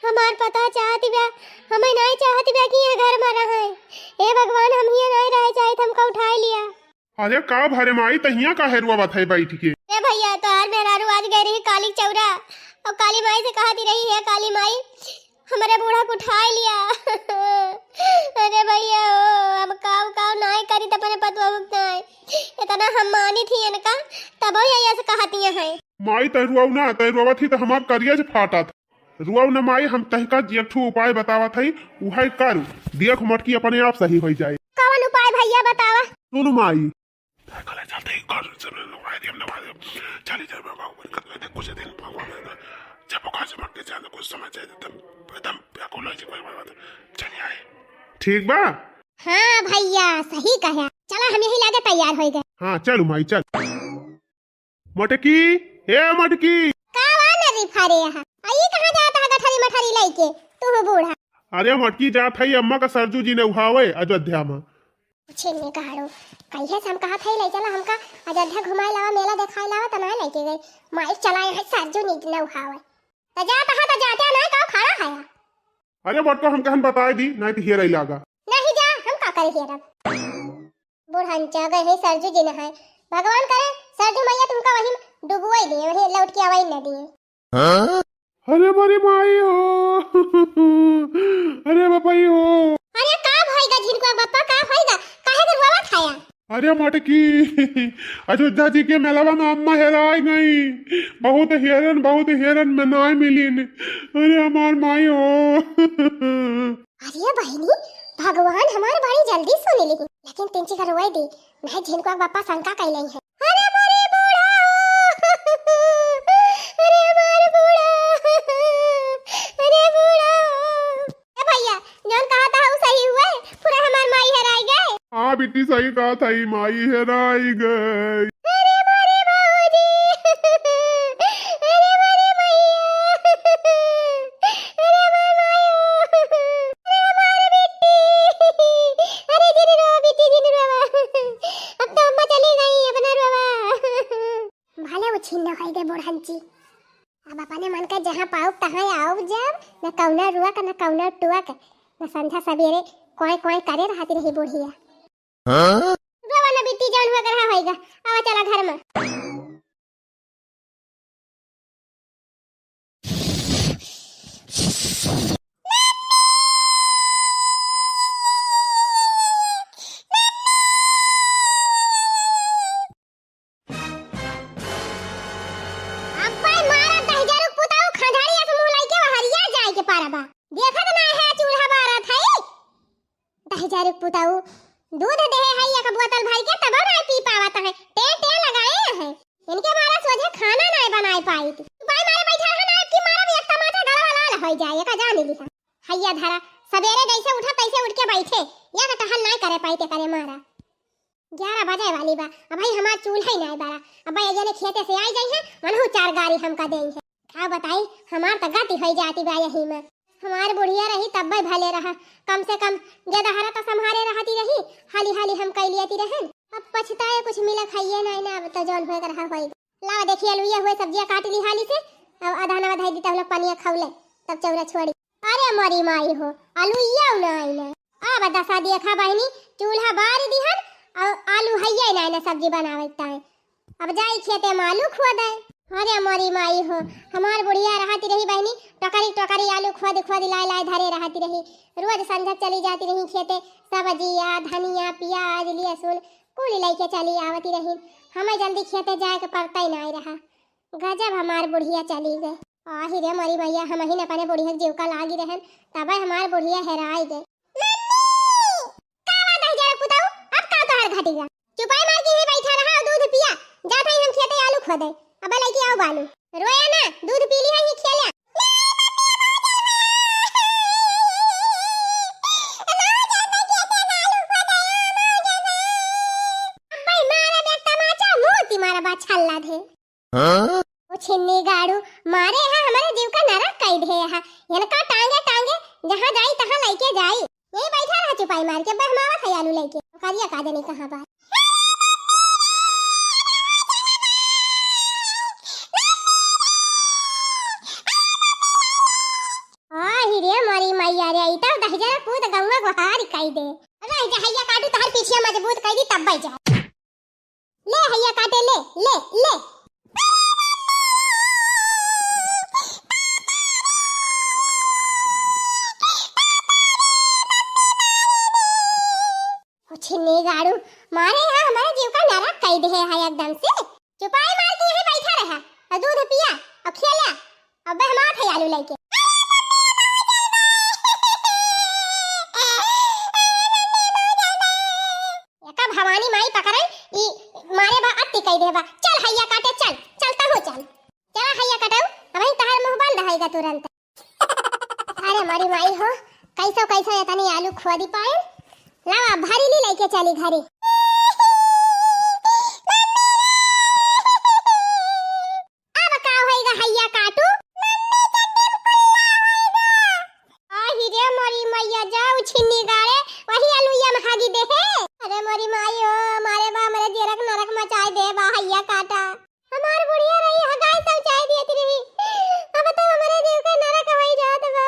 हमार पतोह चाहत बा, हमें नहीं चाहत बा कि ये घर में रहे। हे भगवान, हम ये नहीं रहे चाहित, हमका उठाए लिया। अरे का भरे माई, तहिया काहे रोवत है बैठ के? ए भैया, तोहार मेहरारू आज गए रही काली चौरा और काली माई से कहती रही, "हे काली माई, हमरे बूढ़ा को उठाए लिया।" अरे भैया हो, हम काव काव नाय करी त अपने पतोह के नाय। इतना हम मानी थी इनका, तबो ये ऐसे कहती हैं। माई तै रोवत ना, तै रोवत ही त हमार करिया जे फाटत। रुआऊ न माई, हम तहका एक ठो उपाय बतावत हई, उहै कर, देख मटकी अपने आप सही होइ जाए। कवन उपाय भैया बतावा? सुन माई, तहका ले चलते ही कर, सब नवाए देम, नवाए देम। चली जा बाबा, ऊपर कर दे, कुछ दिन भगवान है ना, जब ओका से मटके जाने कुछ समझ जाए, तब एकदम बेकुल हो जाए, कोई बात। चली आए। ठीक बा? हाँ भैया, सही कहे। चला, हम यही लागे तैयार होइ गए। हाँ, चलू माई, चल। मटकी, ए मटकी। का वा नरी फारे यहाँ? आ ई कहाँ जात है गठरी मठरी लइके? तू हो बूढ़ा। अरे मटकी जात है अम्मा का सरजू जी नउहावे अयोध्या में। छिन्नी कहाड़ो, कहिए से हम कहा था ले चला हमका अयोध्या घुमाए लावा, मेला देखाए लावा, त ना लेके गए। माई चला है सरजू जी नउहावे। त जात है त जाते ना का खड़ा है। अरे बटको हम कहन बताए दी, नहीं तो हेरे लागा। नहीं जा, हम का करे हेरब। बुढ़ंचा गए है सरजू जी नहाए। भगवान करे सरजू मैया तुमका वहीं डुबोई दिए, वहीं लौट के आवाई न दिए। हाँ? अरे मोरी माई हो। अरे बापाई हो। अरे का भइगा झिनकुआ बापा, का भइगा? काहे के रोवत हया? अरे मटकी, अयोध्या जी के मेलवा में अम्मा हेराई गई। बहुत हेरन, बहुत हेरन में नाय मिलिन। अरे हमार माई हो। अरे बहिनी, भगवान हमार बड़ी जल्दी सुन ली, लेकिन तिनची का रोए दी, नहीं झिनकुआ बापा शंका कैले हैं। अरे मोरे बूढ़ा हो, अरे हमार बूढ़ा, अरे बूढ़ा हो। बेटी सही कहत हई, माई हेराई गई। अरे मोरे भौजी, अरे मोरे भैया, अरे मोर मायो, अरे हमार बेटी, अरे जिन रोवा बेटी, जिन रोवा। अब तो अम्मा चली गई, अब ना रोवा। भले वो छिन्न होई गए बुढ़ंची। अब अपने मन का जहाँ पाउब तहाँ आउब जाब, न कौनो रुअक, न कौनो टुअक, न संझा सबेरे कोई कोई करे रहती रही बुढ़िया। हाँ? रोवा न बिट्टी, जौन हुआ करहा होइगा। आवा चला घर में। अब्बे मारा दहिजरुक पुताऊ, खंझाड़ी अस मुँह लइके हरिया जाए के पारा बा। देखत ना है चूल्हा बारत है। दहिजरुक पुताऊ, दूध देहे है एक बोतल भर के, तबो ना पी पावत है। टे टे लगाए है। इनके मारा सोझे खाना ना बनाए पाई थी। भाई मारे बैठा है ना कि मारा भी एक तमाचा गला लाल हो जाए, का जान लिहा। हैया धरा, सबेरे जैसे उठा तैसे उठ के बैठे, या का टहल ना करे पाई ते करे मारा। ग्यारह बजे वाली बा, अबही हमार चूल्हा ही नाई बारा। अब्बे ये जने खेते से आई जाई है, मनहु चार गारी हमका देई है। का बताई, हमार त गति होई जाती बा यही में। हमार बुढ़िया रही तब्बे भले रहा, कम से कम गेदहरा त सम्हारे रहती रही, हाली हाली हम कई लियती रहन। अब पछताए कुछ मिला खाइए नाई ना, अब त जौन होए के रहा होई। लावा देखिए, अलुइया हुए सब्जिया काट ली हाली से, अब आधा नवा धई दी, तब लोग पनिया खौले, तब चौरा छोड़ी। अरे मोरी माई हो, अलुइया नाई ना। अब दसा देखा बहिनी, चूल्हा बार दिहन, और आलू हैया नाई ना सब्जी बनावे के ताई। अब जाई खेते में आलू खोदे। अरे मोरी माई हो, हमार बुढ़िया रहती रही बहिनी, टोकरी टोकरी आलू खोद खोद लाए लाए धरे रहती रही। रोज संझा चली जाती रही खेते, सब्जिया, धनिया, प्याज, लहसुन, कुल लइके चली आवती रही। हमें जल्दी खेते जाए के पड़ता ही नाई रहा। गजब हमार बुढ़िया चली गए। आही रे मोरी मैया, हमहिन अपने बुढ़िया के जीव का लागी रहन, तबे हमार बुढ़िया हेराई गए। मम्मी! का बात है जरा पुताऊ? अब का तोहर घटी गा? चुपाई मार के ही बैठा रहा और दूध पिया। जात हई हम खेते आलू खोदे। अब लइके आओ बालू। रोया ना, दूध पी लिया ही खेल्या। अब्बे मारा बे तमाचा, मोती मारा बा छल्ला धे। हाँ? ओ छिन्नी गाड़ू, मारे हा हमरे जीव का नरक कई दे हा। इनका टांगे टांगे जहाँ जाई तहाँ लइके जाई। यही बैठा रहा चुपाई मार के, बहमावत है आलू लइके। करिया का जानी कहाँ बा। आही रे मोरी मैया रे, ई तो दहिजरा पूत गौवा गोहार कई दे। अरे जा हैया काटू, तहर पीछिया मजबूत कई दी तब जा। ले हैया काटे, ले, ले, ले। ओ छिन्नी गाड़ू, मारे यहाँ हमारे जीव का नरक कई दे है एकदम से। चुपाई मार के यहीं बैठा रहा, और दूध पिया, और खेला, अब हम आत है आलू लइके। एका भवानी माई पकड़े, ई मारे बा अति कई दे बा। चल हैया काटे, चल, चलता हो चल। चला हैया काटऊ, अबहीं तहार मुंह बंद होइगा तुरंत। अरे मोरी माई हो, कैसो कैसो एतनी आलू खोदी पाए। लावा भरी ली लइके चली घरी। अब का होइगा हैया काटू? मम्मी के टिपकुल्ला होइगा। आही रे मोरी मैया, जाऊ छिन्नी गाड़े, वही अलुइया में हागी दे हे। अरे मोरी माई हो, मारे बा हमरे जेरक नरक मचाए दे बा हैया काटा। हमार बुढ़िया रही हगाई सब चाय दियत रही, अब तो हमरे जीव के नरक होई जात बा।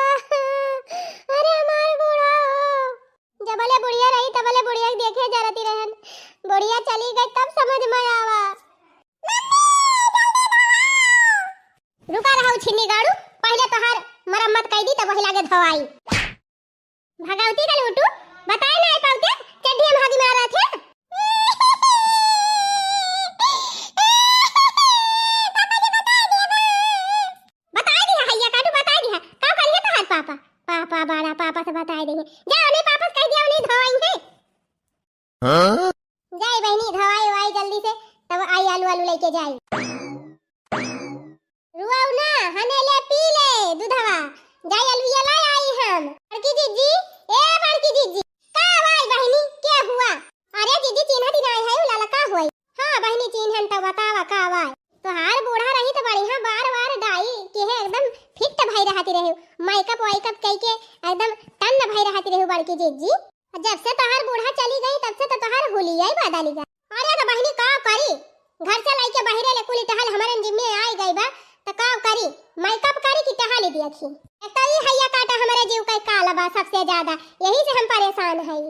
अरे हमार बूढ़ा हो। जबले बुढ़िया रही तबले बुढ़िया के देखे जरती रहन, बुढ़िया चली गई तब समझ में आवा। रुका रहा छिन्नी गाड़ू, पहले तोहार मरम्मत कई दी तब वही लागे धोआई। भगवती का लूटू, बताए ना पाउते, चड्ढी में हगी मारा थे। बताए दिया हैया काटू, बताए दिया। का करिए तोहार पापा? पापा, बड़ा पापा से बताए देंगे। जा, उन्हीं पापा से कह दिया, उन्हीं धोआई है। हाँ? जाई बहिनी, धोआई वाई जल्दी से, तब आई आलू आलू लइके जाई। रुआऊ ना, हने ले पी ले दूधवा, जाई अलुइया लाई आई हम। बड़की जीजी, ए बड़की जीजी, का भाई बहिनी, के हुआ? अरे बहिनी चिन्हन त बतावा का बाय। तोहार बूढ़ा रही त बढ़िया बार बार डाई किहे एकदम फिट भई रहती रही, मेकअप वेकअप कई के एकदम टन्न भई रहती रही बड़की जिज्जी। जब से तोहार बूढ़ा चली गई तब से त तोहार हुलिया ही बदल गया। अरे त बहिनी का करी, घर से लइके बहिरे ले कुली टहल हमरे जिम्मे आई गई बा, त का करी, मेकअप करी कि टहली देखी। एक त ई हैया काटा हमरे जीव का काला बा सबसे ज्यादा, यही से हम परेशान हई।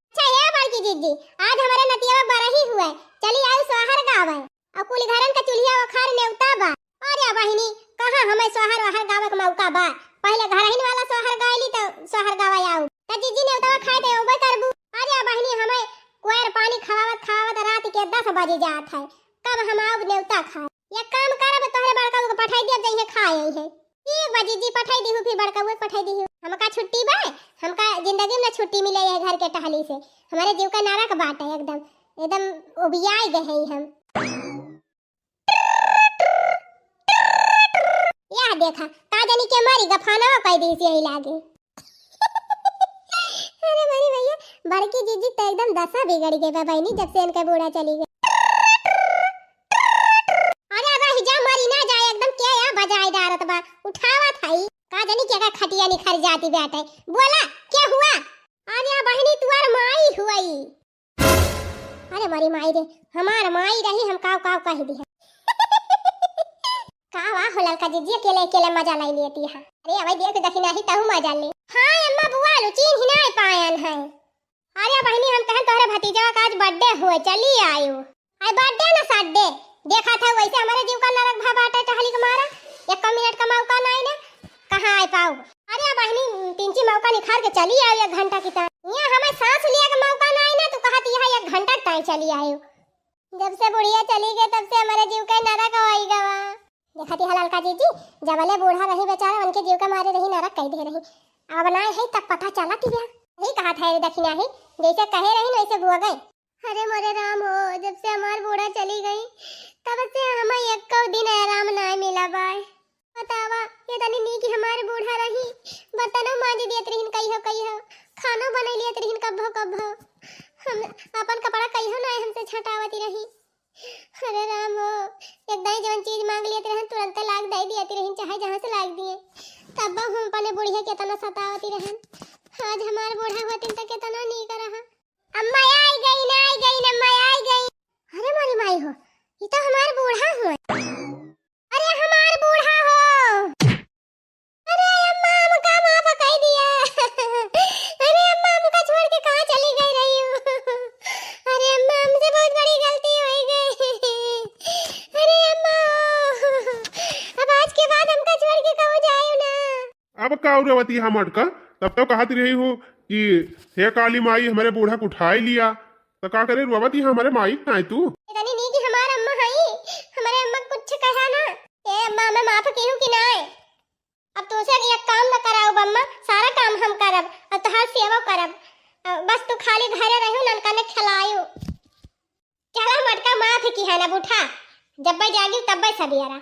अच्छा हे बड़की जिज्जी, आज हमरे नतिया बरही हुए, चली आउ सोहर गावे। अउ कुल घरन का चुल्हिया ओखार नेवता बा। अरे बहिनी, कहाँ हमें सोहर ओहर गावे के मौका बा? पहिले घरहिन वाला सोहर गाइली त सोहर गावे आउ। त जिज्जी नेवतवा खाए त अउबे करबू। अरे बहिनी, हमें कोयर पानी खवावत खवावत रात के दस बजे जात है, कब हम आउब नेवता खाए? एक काम करब, तोहरे बड़का के पठाई देब, जइहे खाए आई है। ठीक बा जिज्जी, पठाई दिहू, फिर बड़का के पठाई दिहू। हमका छुट्टी बा, हमका जिंदगी में ना छुट्टी मिले है घर के टहली से। हमारे जीव का नरक बाटे एकदम, एकदम उबियाए गए हैं हम। यह देखा, का जानी के मारी गफानवा कह दी यही लागे। अरे मेरी भैया, बड़की जिज्जी त एकदम दशा बिगड़ गई बा बहिनी, जब से इनका बूढ़ा चली गई। अरे रही जा, मरी ना जाए, एकदम के या बजाए डारत बा, उठावा थाई। का जानी के का खटिया निखर जाती बाटे। बोला, क्या हुआ? अरे बहिनी, तुहार माई हुई। अरे मोरी माई रे, हमार माई रही, हम काव काव कह दिया। का वाह हो ललका जिज्जी, अकेले अकेले मजा लाई लेती है। अरे अबे देख दखिनाही तहु मजा ले। हाँ अम्मा बुआ लो, चीन्ह ही नाई पायन है। अरे बहिनी, हम कहन तोहरे भतीजवा का आज बर्थडे हुए, चली आयो। आई बर्थडे न सड्डे, देखा था वैसे हमारे जीव का नरक भा बाटे टहली के मारा। एक मिनट का मौका नाई ना, कहाँ आए पाओ? अरे बहिनी, तिनची मौका निखार के चली आयो एक घंटा की ताई। यहाँ हमें सांस लिया के मौका नाई ना, तू कहत यहाँ एक घंटा की ताई चली आयो। जब से बुढ़िया चली गई तब से हमारे जीव का नरक होई गवा। देखती है ललका जिज्जी, जबले बूढ़ा रही बेचारा, उनके जीव का मारे रही नरक कह दे रही। अब नाई है तब पता चला कि क्या। यही कहा था रे दखिनाही, जैसे कहे रही वैसे हुआ गए। अरे मोरे राम हो, जब से हमार बूढ़ा चली गई तब से हमें एको दिन आराम नाई मिला बाय। बतावा, ये तनी नीक हमार बूढ़ा रही, बर्तनो मांज दियत रहिन कहियो कहियो, खानो बनाई लियत रहिन कब्बो कब्बो। हम अपन कपड़ा कहियो नाई हमसे छटावती रही। अरे राम हो, एक दाई जवन चीज मांग लियत रहन, तुरंते लाग दे दियत रहिन, चाहे जहाँ से लाग दिए। तब हम अपने बुढ़िया के इतना सतावती रहन। आज हमार बूढ़ा होतिन त कितना नीक रहा। अम्मा आई गई ना, आई गई ना, अम्मा आई गई। अरे मोरी माई हो, ये तो हमार बूढ़ा हुआ। अरे हमार बूढ़ा हो। अरे अम्मा, हमका माफ कर दिया। अरे अम्मा, हमका छोड़ के कहाँ चली गई रही हो? अरे अम्मा, हमसे बहुत बड़ी गलती हो गई। अरे अम्मा, अब आज के बाद हमका छोड़ के कहूँ जाए ना। अब का उड़वती हा मटका? तब तो कहत रही हो कि हे काली माई, हमरे बूढ़ा के उठाई लिया, तो का करे रोवती हा हमरे माई नाई तू? इतनी नीक हमार अम्मा हई, हमरे अम्मा कुछ कहा ना। ए अम्मा, हमें माफ किहू कि नाई? अब तुमसे एक काम न कराउब अम्मा, सारा काम हम करब, अब तोहार सेवा करब। अ, बस तू खाली घरे रहू, ननका ने खिलायू। चला मटका माफ किहा ना बूढ़ा, जब्बे जागी तब्बे सबियरा।